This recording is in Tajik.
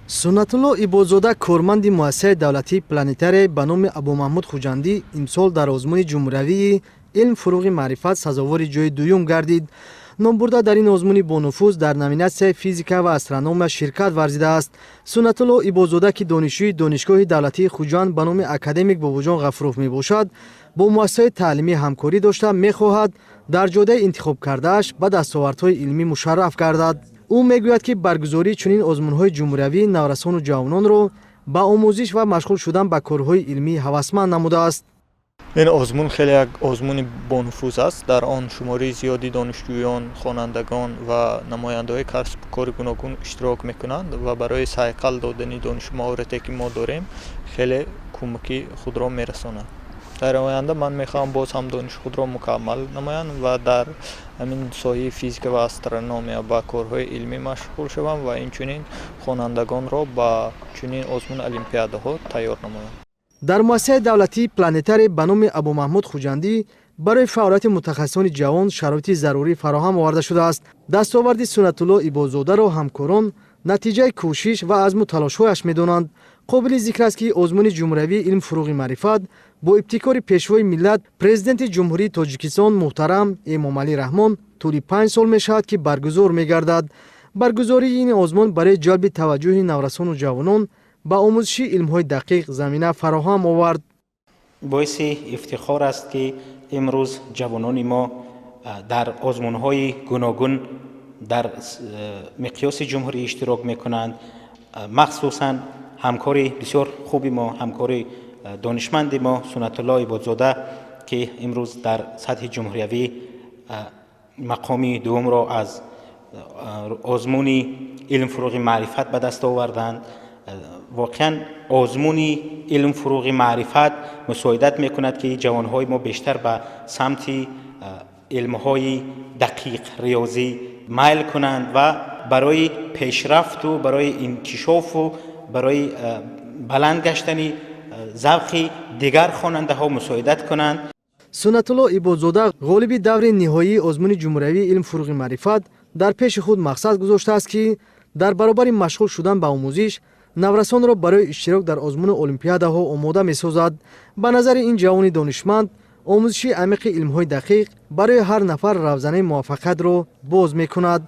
Суннатулло Ибодзода, корманди муассисаи давлатии планетарий ба номи Абумаҳмуд Хуҷандӣ, имсол дар озмуни ҷумҳуриявии «Илм фурӯғи маърифат» сазовори ҷои дуюм гардид. Номбурда дар ин озмуни бонуфуз дар номинатсияи физика ва астрономия ширкат варзидааст. Суннатулло Ибодзода, ки донишҷӯи Донишгоҳи давлатии Хуҷанд ба номи академик Бобоҷон Ғафуров мебошад, бо муассисаи таълимӣ ҳамкорӣ дошта, мехоҳад дар ҷодаи интихобкардааш ба дастовардҳои илмӣ мушарраф гардад. Ӯ мегӯяд, ки баргузории чунин озмунҳои ҷумҳуриявӣ наврасону ҷавононро ба омӯзиш ва машғул шудан ба корҳои илмӣ ҳавасманд намудааст. Ин озмун хеле як озмуни бонуфуз аст. Дар он шумораи зиёди донишҷӯён, хонандагон ва намояндаҳои касбу кори гуногун иштирок мекунанд ва барои сайқал додани донишу маҳорате, ки мо дорем, хеле кӯмаки худро мерасонад. Дар оянда ман мехоҳам боз ҳам дониши худро мукаммал намоям ва дар ҳамин соҳаи физика ва астрономия ба корҳои илмӣ машғул шавам ва инчунин хонандагонро ба чунин озмуну олимпиадаҳо тайёр намоям. Дар муассисаи давлатии планетарий ба номи Абумаҳмуд Хуҷандӣ барои фаъолияти мутахассисони ҷавон шароити зарурӣ фароҳам оварда шудааст. Дастоварди Суннатулло Ибодзодаро ҳамкорон натиҷаи кӯшиш ва азму талошҳояш медонанд. Қобили зикр аст, ки озмуни ҷумҳуриявии «Илм фурӯғи маърифат» бо ибтикори Пешвои миллат, Президенти Ҷумҳурии Тоҷикистон муҳтарам Эмомалӣ Раҳмон, тӯли 5 сол мешавад, ки баргузор мегардад. Баргузории ин озмун барои ҷалби таваҷҷӯҳи наврасону ҷавонон ба омӯзиши илмҳои дақиқ замина фароҳам овард. Боиси ифтихор аст, ки имрӯз ҷавонони мо дар озмунҳои гуногун дар миқёси ҷумҳурӣ иштирок мекунанд. Махсусан ҳамкори бисёр хуби мо, ҳамкори донишманди мо Суннатулло Ибодзода, ки имрӯз дар сатҳи ҷумҳуриявӣ мақоми дуввумро аз озмуни «Илм фурӯғи маърифат» ба даст оварданд. Воқеан, озмуни «Илм фурӯғи маърифат» мусоидат мекунад, ки ҷавонҳои мо бештар ба самти илмҳои дақиқ, риёзӣ майл кунанд ва барои пешрафту барои инкишофу барои баланд гаштани завқи дигар хонандаҳо мусоидат кунанд. Суннатулло Ибодзода, ғолиби даври ниҳоии озмуни ҷумҳуриявии «Илм фурӯғи маърифат», дар пеши худ мақсад гузоштааст, ки дар баробари машғул шудан ба омӯзиш наврасонро барои иштирок дар озмуну олимпиадаҳо омода месозад. Ба назари ин ҷавони донишманд, омӯзиши амиқи илмҳои дақиқ барои ҳар нафар равзанаи муваффақиятро боз мекунад.